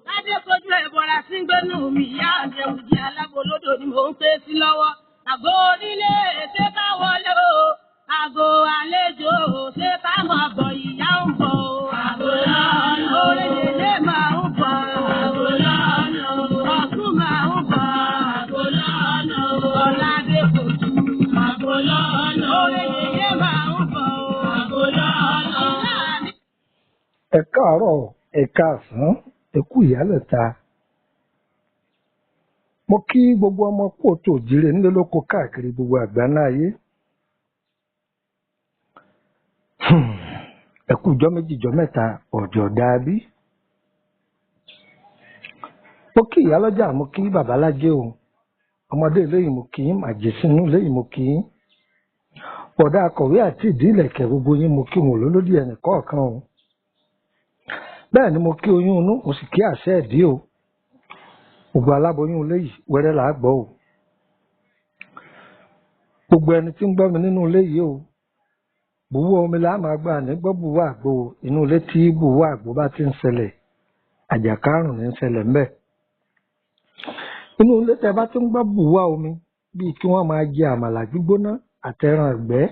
Ládé kojú ẹ̀bọ̀ra sí ń gbénú mi, ìyá àjẹmùjí alábolódò ni mò ń pè sí lọ́wọ́. Àgọ́ onílé ṣé ká wọlé o, àgọ́ àlejò ṣé ká mọ̀ bọ̀, ìyá ń bọ̀ o. Àgọ́ lọ́nà orílẹ̀ máa ń bọ̀. Àgọ́ lọ́nà ọ̀tún máa ń bọ̀. Àgọ́ lọ́nà ọ̀làdé kojú. Àgọ́ lọ́nà orílẹ̀ máa ń bọ̀ o. Àgọ́ lọ́nà. Ẹ káàárọ̀, ẹ káàsán, ẹ kú ìyálẹ̀ta. Mo kí gbogbo ọmọ kóòtù òjìrè nílé lóko káàkiri gbogbo àgbáńlá ayé. Ẹ kú ìjọ méjì, ìjọ mẹ́ta, ọ̀jọ̀ dàbí. Mo kí ìyálọ́jà, mo kí babalájé o. Ọmọdé lẹ́yìn mo kí, màjèsínú lẹ́yìn mo kí. Bọ̀dá akọ̀wé àti ìdílẹ̀kẹ̀ gbogbo yín mo kí wọn lólódì ẹnì kọ̀ọ̀kan o. Bẹ́ẹ̀ ni mo kí oyún inú, mo sì kí àṣẹ ìdí o. Gbogbo aláboyún ilé yìí wẹ́rẹ́ là á gbọ́ o. Gbogbo ẹni tí ń gbọ́ mi nínú ilé yìí o, bùwọ́ omi là á máa gbà ní gbọ́ bùwọ́ àgbo o. Inú ilé tí bùwọ́ àgbo bá ti ń ṣẹlẹ̀, àjàkárùn ní ń ṣẹlẹ̀ ńbẹ̀. Inú ilé tẹ bá ti ń gbọ́ bùwọ́ omi, bíi kí wọ́n máa jẹ àmàlà gbígbóná àtẹran ìgbẹ́,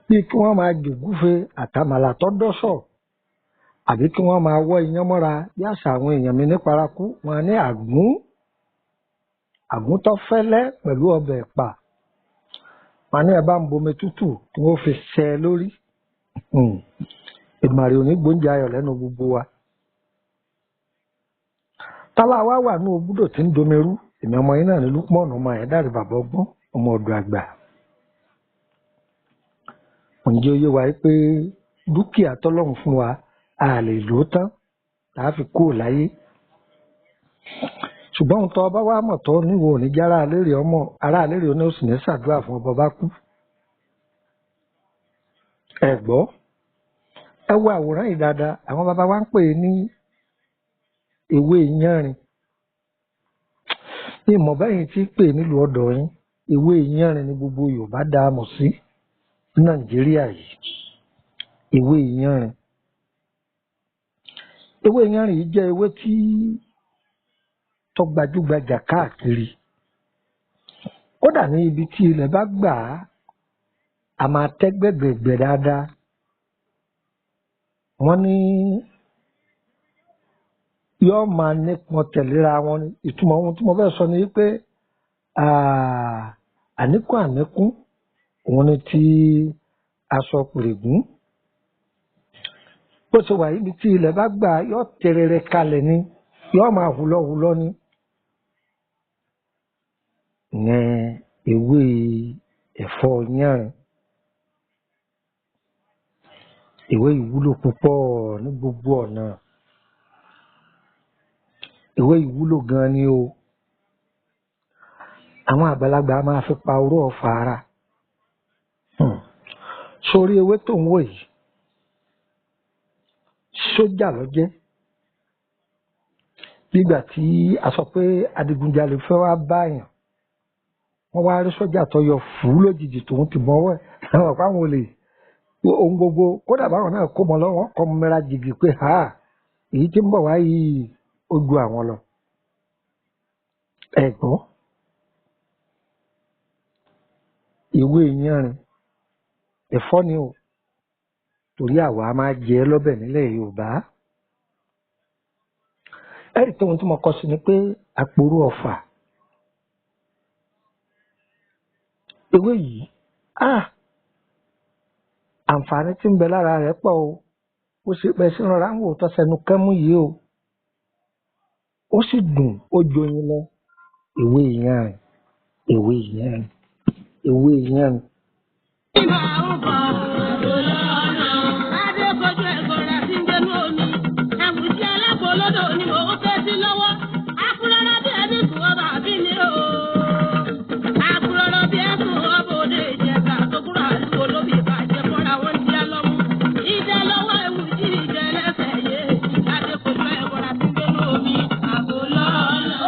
bíi kí wọ́n máa jògúfe àtàmàlà tó dọ́sọ̀, àbí kí wọ́n máa wọ́ iyán mọ́ra bí àṣà àwọn èèyàn mi ní paraku, wọn ní àgún, àgún tó fẹ́lẹ́ pẹ̀lú ọbẹ̀ ẹ̀pà. Wọn ní ẹ bá ń bomi tútù kí wọ́n fi ṣẹ́ ẹ lórí. Èdùmàrè ò ní gbóúnjẹ ayọ̀ lẹ́nu gbogbo wa. Tálá wa wà ní obúdò tí ń domi rú, èmi ọmọ yín náà ní Lukman ọmọ ẹ̀ dàrí bàbá ọgbọ́n ọmọ ọ̀dọ̀ àgbà. Ǹjẹ́ ó yé wa pé dúkìá tọ́lọ́run fún wa a lè lò ó tán tá a fi kúrò láyé. Ṣùgbọ́n ohun tó ọba wa mọ̀ tó níwò ní jẹ́ ará lérè ọmọ ará lérè oní òsì ní ṣàdúrà fún ọba bá kú. Ẹ gbọ́, ẹ wo àwòrán yìí dáadáa, àwọn bàbá wa ń pè é ní ewé yanrìn. Ní ìmọ̀ bẹ́yìn tí pè nílùú ọ̀dọ̀ yín, ewé yanrìn ni gbogbo Yorùbá dá a mọ̀ sí ní Nàìjíríà yìí. Ewé yanrìn. Ewé yanrìn yìí jẹ́ ewé tí tó gbajúgbajà káàkiri. Kódà ní ibi tí ilẹ̀ bá gbà á, a máa tẹ́ gbẹ̀gbẹ̀gbẹ̀ dáadáa. Wọ́n ní yóò máa nípọn tẹ̀léra wọn ni. Ìtumọ̀ ohun tí mo fẹ́ sọ ni wípé àníkún àníkún òun ni ti aṣọ pèrègún. Bó ṣe wà ibi tí ilẹ̀ bá gbà yóò tẹrẹrẹ kalẹ̀ ni, yóò máa hùlọ́hùlọ́ ni. Ìyẹn ewé ẹ̀fọ́ yanrìn. Ewé yìí wúlò púpọ̀ ní gbogbo ọ̀nà. Ewé yìí wúlò gan ni o. Àwọn àgbàlagbà máa fi pa oró ọ̀fà ara. Sórí ewé tó ń wò yìí, sójà ló jẹ́. Nígbà tí a sọ pé adigunjalè fẹ́ wá báyàn, wọ́n wá rí sójà tó yọ fùú lójijì tòun ti mọ́wọ́ ẹ̀. Àwọn ọ̀pá wọn ò lè ohun gbogbo, kódà báwọn náà kó mọ lọ́wọ́, kọ́ mẹ́ra jìgì pé ha, èyí tí ń bọ̀ wá yìí ó ju àwọn lọ. Ẹ gbọ́, ewé yanrìn ẹ̀fọ́ ni o, torí àwa máa jẹ ẹ́ lọ́bẹ̀ nílẹ̀ Yorùbá. Ẹ rí i pé ohun tí mo kọ sí ni pé àpòrú ọ̀fà. Ewé yìí, àǹfààní tí ń bẹ lára rẹ̀ pọ̀ o. Ó ṣe pẹ́ sí rọra ń wò tó sẹnu kẹ́mú yìí o. Ó sì dùn, ó joyin lọ. Ewé yanrìn, ewé yanrìn, ewé yanrìn. Máa ń bọ̀. Ládé kojú ẹ̀bọ̀ra sí ń gbénú omi. Ẹ̀wùjí alábolódò ni mò ń fẹ́ sí lọ́wọ́. Akúrọ́rọ́ bí ẹni sùn ọba àbí ni o. Akúrọ́rọ́ bí ẹ̀sùn ọba òde Ìjẹ̀ṣà tó kúrò àdúgbò lóbi ìbàjẹ́ fọ́ra wọn di alọ́mú. Ìjẹ lọ́wọ́ ẹ̀wùjí ìjẹ lẹ́sẹ̀ yé. Ládé kojú ẹ̀bọ̀ra sí ń gbénú omi. Àbò lọ́ọ̀lọ́.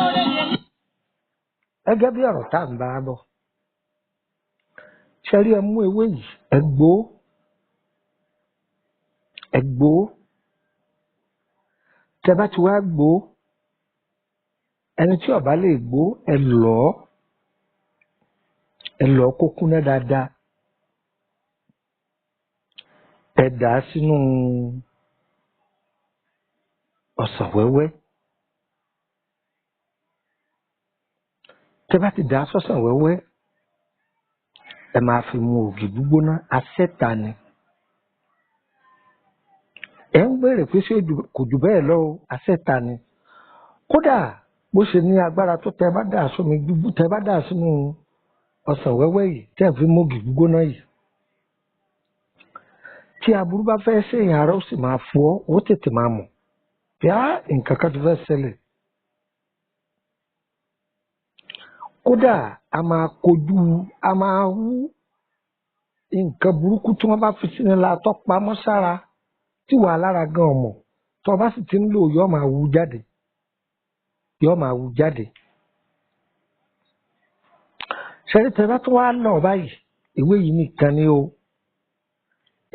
Gẹ́gẹ́ bí ọ̀rọ̀ tá à ń bá bọ̀, Ṣẹ́rí, ẹ mú ewé yìí, ẹ gbó, ẹ gbó. Tẹ bá ti wá gbó, ẹni tí ó bá lè gbó, ẹ lọ̀, ẹ lọ̀ kó kúnná dáadáa. Ẹ dà á sínú ọsàn wẹ́wẹ́. Tẹ bá ti dà á sọ́sàn wẹ́wẹ́, ẹ máa fi mu ògì gbígbóná. Asẹ́ta ni. Ẹ ń béèrè pé ṣé kò jù bẹ́ẹ̀ lọ o, asẹ́ta ni. Kódà bó ṣe ní agbára tó, tẹ bá dà sómi gbígbó, tẹ bá dà sínú ọsàn wẹ́wẹ́ yìí tẹ́ fi mú ògì gbígbóná yìí, tí aburú bá fẹ́ ṣèyàn, ara ó sì máa fọ́, ó tètè máa mọ̀ bí á nǹkan kan ti fẹ́ ṣẹlẹ̀. Kódà a máa kojú, a máa hú nǹkan burúkú tí wọ́n bá fi sínú la tó pamọ́ sára tí wàá lára gan ọmọ tó o bá sì ti ń lò, yóò máa wú jáde, yóò máa wú jáde. Ṣẹ́rí, tẹ bá tún wá lọ báyìí, ìwé yìí nìkan ni o.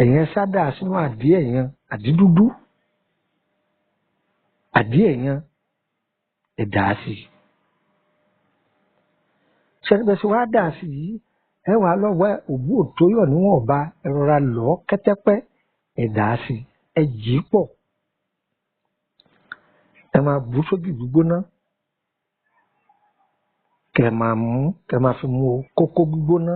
Ẹ̀yẹn sádà sínú àdí ẹ̀yẹn, àdí dúdú, àdí ẹ̀yẹn, ẹ̀ dà á sí i. Ṣẹ́rí, bẹ́ẹ̀ sì wá dà á sí yìí, ẹ wàá lọ wá òbú òtóyọ̀ níwọ̀nba, ẹ rọra lọ kẹ́tẹ́pẹ́, ẹ̀ dà á sí i, ẹ jì í pọ̀, ẹ máa bù sójú gbígbóná, kẹ máa mú, kẹ máa fi mú o kókó gbígbóná.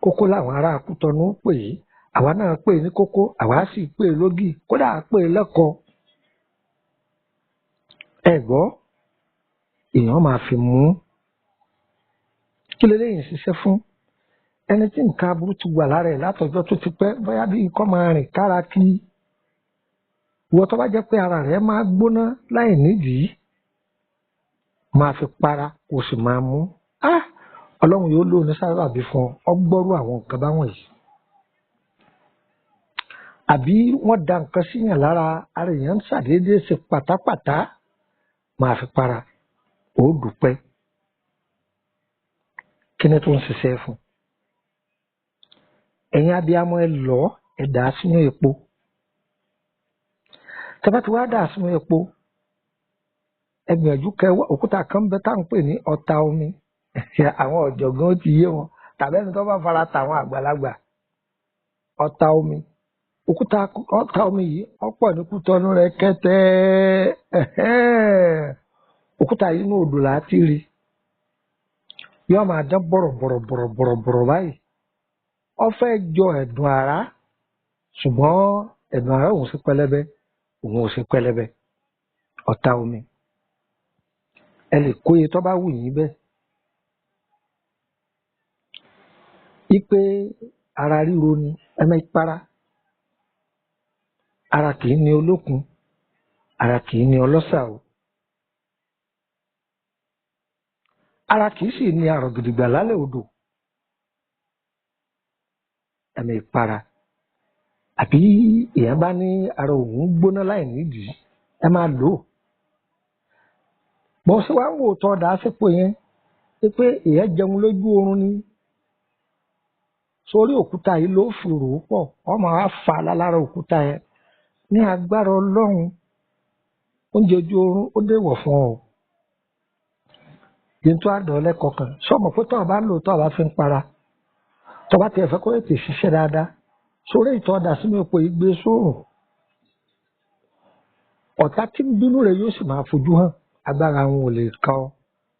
Kókó làwọn ará Kútọnù pè é, àwa náà pè é ní kókó, àwa sì pè é lógì, kódà á pè é lẹ́kọ̀ọ́. Ẹ gbọ́, èèyàn máa fi mú. Kí leléyìí ń ṣiṣẹ́ fún? Ẹni tí nǹkan aburú ti wà lára ẹ̀ látọjọ́ tó ti pẹ́, bóyá bí kó máa rìn kára kí. Ìwọ tó bá jẹ́ pé ara rẹ̀ máa gbóná láì nídìí, máa fi para kó sì máa mú. Ah! Ọlọ́run yóò lò ní sábàbí fún ọ, ọgbọ́rú àwọn nǹkan báwọn yìí. Àbí wọ́n da nǹkan síyàn lára, ara èèyàn ń ṣàdédé ṣe pátápátá, máa fi para, ó dúpẹ́. Kí ni tó ń ṣiṣẹ́ fún? Ẹ̀yin abiyamọ, ẹ lọ, ẹ dà á sínú epo. Tẹ́ bá ti wá dà á sínú epo, ẹ gbìyànjú kẹ òkúta kan bẹ tá à ń pè ní ọta omi. Àwọn ọ̀jọ̀gbọ́n ó ti yé wọn, tàbí ẹni tó bá fara tàwọn àgbàlagbà. Ọta omi, òkúta ọta omi yìí ọ̀pọ̀ ní Kútọnù rẹ̀ kẹ́tẹ́. Òkúta yìí inú odò là á ti rí, yóò máa dán bọ̀rọ̀bọ̀rọ̀bọ̀rọ̀bọ̀rọ̀ báyìí. Ó fẹ́ jọ ẹ̀dùn àrá, ṣùgbọ́n ẹ̀dùn àrá òun sí pẹlẹbẹ, òun ò sí pẹlẹbẹ. Ọta omi, ẹ lè kóye tó bá wù yín bẹ́ẹ̀. Ipe ara ríro ni ẹ máa para. Ara kì í ní olókun, ara kì í ní ọlọ́ṣà o. Ara kì í sì ní àrọ̀ gidigba lálẹ́ odò. Ẹ máa para. Àbí èèyàn bá ní ara òun gbóná láì nídìí, ẹ máa lò ó. Bọ́n ṣe wá ń wò tọ́ da sípò yẹn pé èèyàn jẹun lójú oorun ni. Sórí òkúta yìí ló fi rò ó pọ̀, wọ́n máa fa lára òkúta yẹn. Ní agbára Ọlọ́run, oúnjẹ ojú oorun ó déwọ̀ fún ọ. Yẹn tó àdán lẹ́kọ̀ọ́ kan. Sọ́mọ̀ pé tọ́ ọ bá lò, tọ́ ọ bá fi ń para, tọ́ bá tiẹ̀ fẹ́ kó ètè ṣiṣẹ́ dáadáa, sórí ìtọ́ ọ̀dà sínú epo yìí, gbé sóòrùn. Ọ̀tá tí ń bínú rẹ̀ yóò sì máa fojú hàn. Agbára wọn ò lè ka ọ.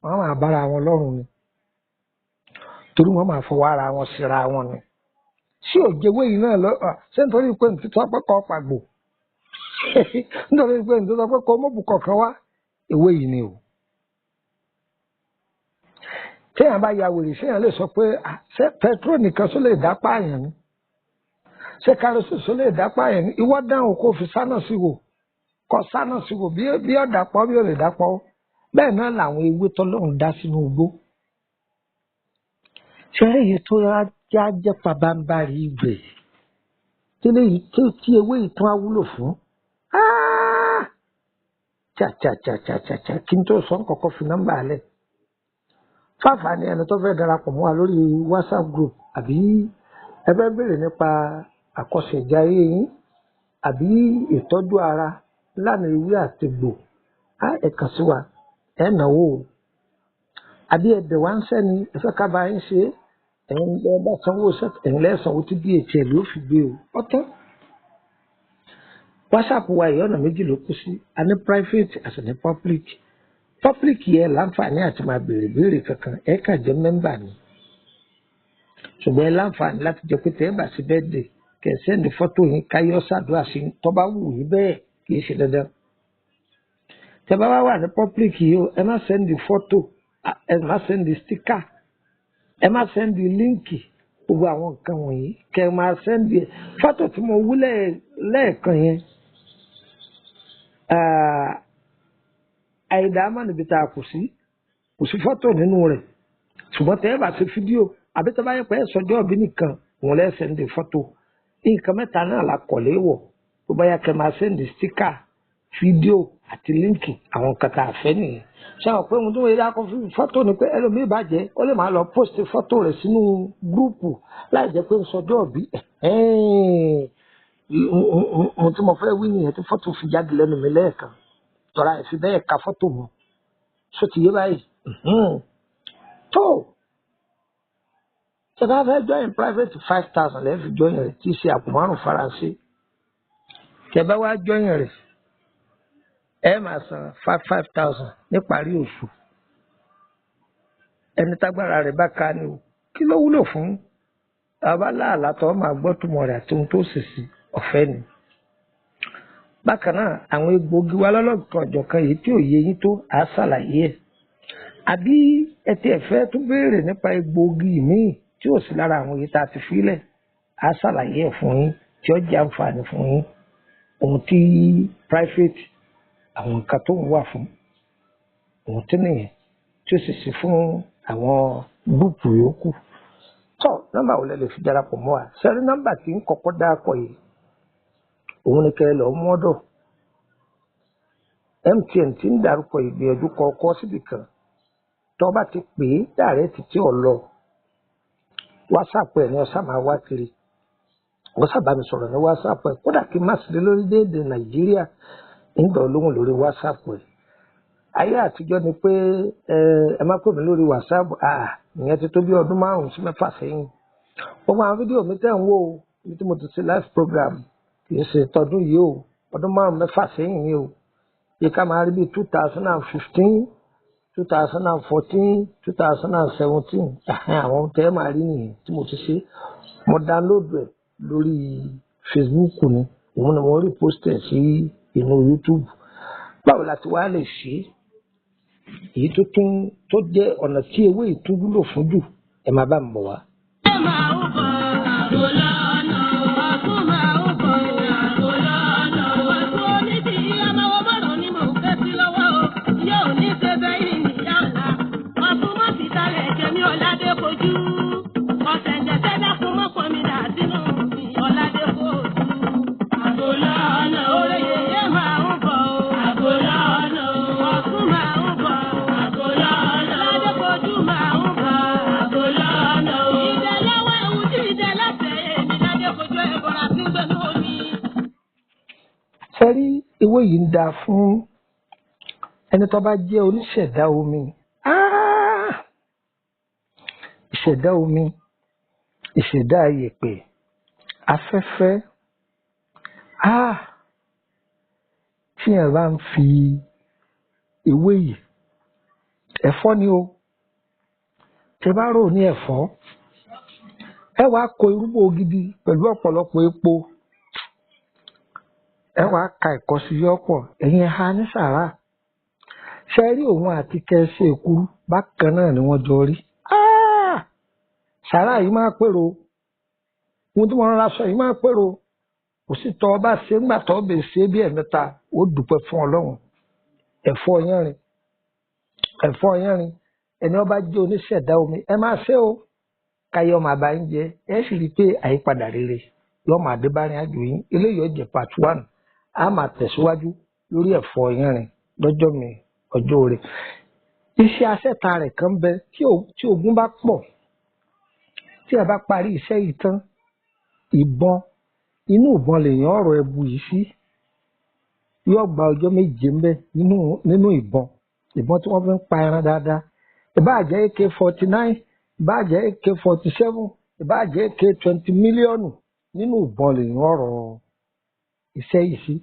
Wọ́n máa bára wọn lọ́rùn ni. Torí wọ́n máa fọwọ́ ara wọn síra wọn ni. Sí òjèwé yìí náà lọ, ṣé nítorí pé ní títọ́ pé kọ́ pàgbò? Nítorí pé ní títọ́ pé kọ́ mọ́bù kọ̀ọ̀kan wá, ewé yìí ni o. Téèyàn bá ya wèrè, séèyàn lè sọ pé ṣé pẹtrol nìkan só lè dá pààyàn ni? Ṣé kerosene só lè dá pààyàn ni? Ìwọ dáhùn kó fi sáná sí wò. Kọ sáná sí wò bí ọ̀dà pọ̀ bí ò lè dá pọ̀. Bẹ́ẹ̀ náà làwọn ewé tọ́lọ́run dá sínú igbó. Ṣé èyí tó já jẹ́ pabambarì ibẹ̀? Tí ewé yìí tún á wúlò fún? Cha cha cha cha cha cha, kí n tó sọ, kọ́kọ́ fi nọ́mbà lẹ̀. Fáfàní ẹni tó fẹ́ darapọ̀ mọ́ wa lórí WhatsApp group, àbí ẹ fẹ́ béèrè nípa àkọsẹ̀jayé yín, àbí ìtọ́jú ara lánàá ewé àtegbò, á ẹ kàn sí wa, ẹ náwó o. Àbí ẹbẹ̀ wá ń sẹ́ni ẹ fẹ́ ká bá yín ṣe é, ẹ̀yin ẹ bá sanwó iṣẹ́, ẹ̀yin lẹ́ sanwó tí DHL ló fi gbé o. Ọ̀tán. WhatsApp wa yìí, ọ̀nà méjì ló kú sí. A ní private àti ní public. Public yẹn láǹfààní àti máa béèrè béèrè kankan, ẹ kàn jẹ́ member ni. Ṣùgbọ́n ẹ láǹfààní láti jẹ́ pé tẹ́ ẹ bá sí birthday, kẹ́ ẹ send fọ́tò yín káyọ́ ṣàdúrà sí yín tó bá wù yín bẹ́ẹ̀, kì í ṣe dandan. Tẹ́ bá wá wà ní public yìí o, ẹ má send fọ́tò, ẹ má send sticker, ẹ má send link, gbogbo àwọn nǹkan wọ̀nyí kẹ́ ẹ máa send fọ́tò tí mo wí lẹ́ẹ̀kan yẹn. Àìdámà níbi tá a kù sí, kò sí fọ́tò nínú rẹ̀. Ṣùgbọ́n tẹ́ ẹ bá ṣe fídíò àbí tẹ́ bá yẹ pé ẹ sọjọ́ òbí nìkan, òun lẹ́ send fọ́tò. Nǹkan mẹ́ta náà la kọ̀ léwọ̀. Tó bá yá, kẹ́ máa send sticker, fídíò àti link, àwọn nǹkan tá a fẹ́ nìyẹn. Ṣé àwọn pé ohun tó yẹ kó fi fọ́tò ni pé ẹlòmíì bàjẹ́, ó lè máa lọ post fọ́tò rẹ̀ sínú group láì jẹ́ pé ń sọjọ́ òbí. Ohun tí mo fẹ́ wí nìyẹn tí fọ́tò fi jáde lẹ́nu mi lẹ́ẹ̀kan. Tọ́ra ẹ̀ fi bẹ́ẹ̀ ka fọ́tò mọ́. Ṣó ti yé báyìí? Tó ṣe bá fẹ́ join private, 5,000 lẹ́ẹ̀ fi join rẹ̀, tí í ṣe àpò 5 Faransé. Tẹ́ bá wá join rẹ̀, ẹ máa san 5,500 níparí oṣù. Ẹni tágbára rẹ̀ bá ká ni o. Kí ló wúlò fún? Bàbá láàlá tó máa gbọ́ túmọ̀ rẹ̀ àti ohun tó sì sí, ọ̀fẹ́ ni. Bákan náà, àwọn egbòogi wa lọ́lọ́kan ọ̀jọ̀kan yìí tí ò yé yín tó, à á ṣàlàyé ẹ̀. Àbí ẹ tiẹ̀ fẹ́ tún béèrè nípa egbòogi míì tí ò sí lára àwọn èyí tá a ti fílẹ̀, à á ṣàlàyé ẹ̀ fún yín tí ó jẹ́ àǹfààní fún yín. Ohun tí private, àwọn nǹkan tó ń wà fún ohun tí nìyẹn, tí ó sì sí fún àwọn group yòókù. Tó nọ́mbà wo lẹ lè fi darapọ̀ mọ́ wa? Sẹ́rí nọ́mbà tí ń kọ́kọ́ dákọ̀ yìí, òun ni kẹ́ ẹ lọ́ọ́ mú ọ́dọ̀. MTN tí ń dárúkọ, ìgbìyànjú kọ̀ọ̀kọ́ síbì kan. Tó bá ti pè é direct tí ò lọ, WhatsApp ẹ̀ ní ọ̀sán máa wá kiri. Wọ́n sábà mi sọ̀rọ̀ ní WhatsApp ẹ̀, kódà kí n má sí lórílẹ̀‐èdè Nàìjíríà, ń gbọ́ lóhùn lórí WhatsApp ẹ̀. Ayé àtijọ́ ni pé ẹ má pè mí lórí WhatsApp, ìyẹn ti tó bí ọdún 5 sí 6 sẹ́yìn. Gbogbo àwọn fídíò mi tẹ̀ ń wò ó, ibi tí mo ti ṣe live program, kì í ṣe tọdún yìí o, ọdún 5, 6 sẹ́yìn ni o. Yìí ká máa rí bíi 2015, 2014, 2017, àwọn tẹ́ ẹ máa rí nìyẹn tí mo ti ṣe. Mo download ẹ̀ lórí Facebook ni, òun ni mo rí post ẹ̀ sí inú YouTube. Báwo la ti wá lè ṣe é? Èyí tó tún tó jẹ́ ọ̀nà tí ewé ìtún wúlò fún jù, ẹ máa bá mi bọ̀ wá. Máa ń bọ̀ àgọ́ lọ́nà, ọ̀tún máa ń bọ̀ àgọ́ lọ́nà. Ọ̀tún onídìí amáwọ̀ bọ̀rọ̀ ni mò ń ké sí lọ́wọ́ o. Yóò ní ṣe bẹ́yìn níyà ọ̀la. Ọ̀tún mọ́ ti talẹ̀ jẹ̀mí ọ̀làdé kojú. Ọ̀sẹ̀ ǹjẹ̀sẹ̀ dákun mọ́kàn mi dà sínú mi ọ̀làdé kojú. Àgọ́ lọ́nà oore yèyé máa ń bọ̀ o. Àgọ́ lọ́nà ọ̀tún máa ń bọ̀. Àgọ́ lọ́nà ọ̀làdé kojú máa ń bọ̀. Àgọ́ lọ́nà ìdẹ́lẹ́wọ̀ ewu tí ìdẹ́lẹ́sẹ̀ èmi ládé kojú ẹ̀bọ̀rà tí ń gbẹ̀mí omi. Ṣe rí ewé yìí ń dáa fún ẹni tó bá jẹ́ oníṣẹ̀dá omi. Ah! Ìṣẹ̀dá omi, ìṣẹ̀dá yèpẹ̀, afẹ́fẹ́. Ah! Tí èèyàn bá ń fi ewé yìí, ẹ̀fọ́ ni o. Tẹ bá rò ní ẹ̀fọ́, ẹ wàá kó irúgbó gidi pẹ̀lú ọ̀pọ̀lọpọ̀ epo. Ẹ wàá ka ẹ̀kọ́ sí yọ́pọ̀, ẹ̀yin ẹ̀ ha ní sàrà. Ṣe rí òun àti kẹsí èkuru bákan náà ni wọ́n jọ rí. Ah! Sàrà yìí máa pèrò. Ohun tí mo rọra sọ yìí máa pèrò. Kò sí tọ́ ọba ṣe ńgbà tọ́ bẹ̀ ṣe bí ẹ̀mẹ́ta, ó dúpẹ́ fún Ọlọ́run. Ẹ̀fọ́ yánrin, ẹ̀fọ́ yánrin, ẹni ọba jẹ́ oníṣẹ̀dá omi, ẹ máa ṣe o. Káyọ̀ máa bá yín jẹ, ẹ sì rí i pé àyípadà rere yóò máa dé bá rìn àjò yín. Eléyìí ó jẹ́ part one. A máa tẹ̀síwájú lórí ẹ̀fọ́ yánrin lọ́jọ́ mi, ọjọ́ rẹ̀. Iṣẹ́ aṣẹ́ta rẹ̀ kan bẹ tí ogun bá pọ̀, tí ẹ bá parí iṣẹ́ yìí tán, ìbọn inú ìbọn lèèyàn ọ̀rọ̀ ẹbu yìí sí, yóò gba ọjọ́ 7 ń bẹ nínú ìbọn, ìbọn tí wọ́n fi ń pa ẹran dáadáa. Ìbáà jẹ́ AK-49, ìbáà jẹ́ AK-47, ìbáà jẹ́ AK-20 mílíọ̀nù, nínú ìbọn lèèyàn ọ̀rọ̀ iṣẹ́ yìí sí.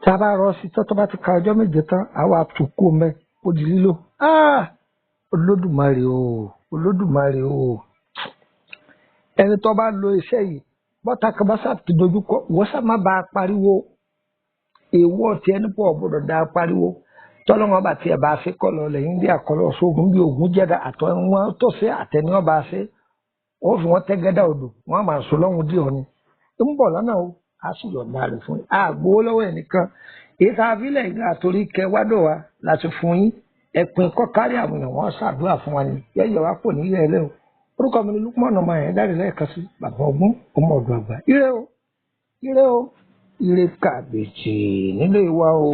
Tí a bá rọ sí tán, tó bá ti ka ọjọ́ 7 tán, àwa tún kó mẹ́ ó di lílò. Olódùmarè o, Olódùmarè o. Ẹni tó bá lo iṣẹ́ yìí, bọ́tà kan bá sá ti dojú kọ, wọ́n sá má bàa pariwo. Èèwọ̀ tí ẹni pọ̀ gbọ́dọ̀ dá pariwo. Tọ́lọ́wọ́n bá tiẹ̀ bá ṣe kọ́ lọ lẹ́yìn bí àkọlọ́ sóògùn bí ògùn jẹ́dá àtọ́ wọn tó ṣe àtẹni ọba ṣe. Wọ́n fi wọ́n tẹ́gẹ́dá odò, wọ́n máa sọ lọ́hùn dí ọ ni. Ń bọ̀ lọ́nà o, a sì yọ̀ǹda rẹ̀ fún yín. A gbowó lọ́wọ́ ẹnìkan. Èyí tá a fi lẹ̀ gbà torí kẹ wádọ̀ wa láti fún yín. Ẹ̀pin kọ́ kárí àwọn èèyàn wọn ṣàdúrà fún wa ni. Yẹ́yẹ́ wa kò ní yẹ ẹ lẹ́ o. Orúkọ mi ni Lukman ọmọ yẹn dáre lẹ́ẹ̀kan sí bàbá ọgbọ́n ọmọ ọ̀dọ̀ àgbà. Ire o, ire o, ire kàbèjì nílé wa o.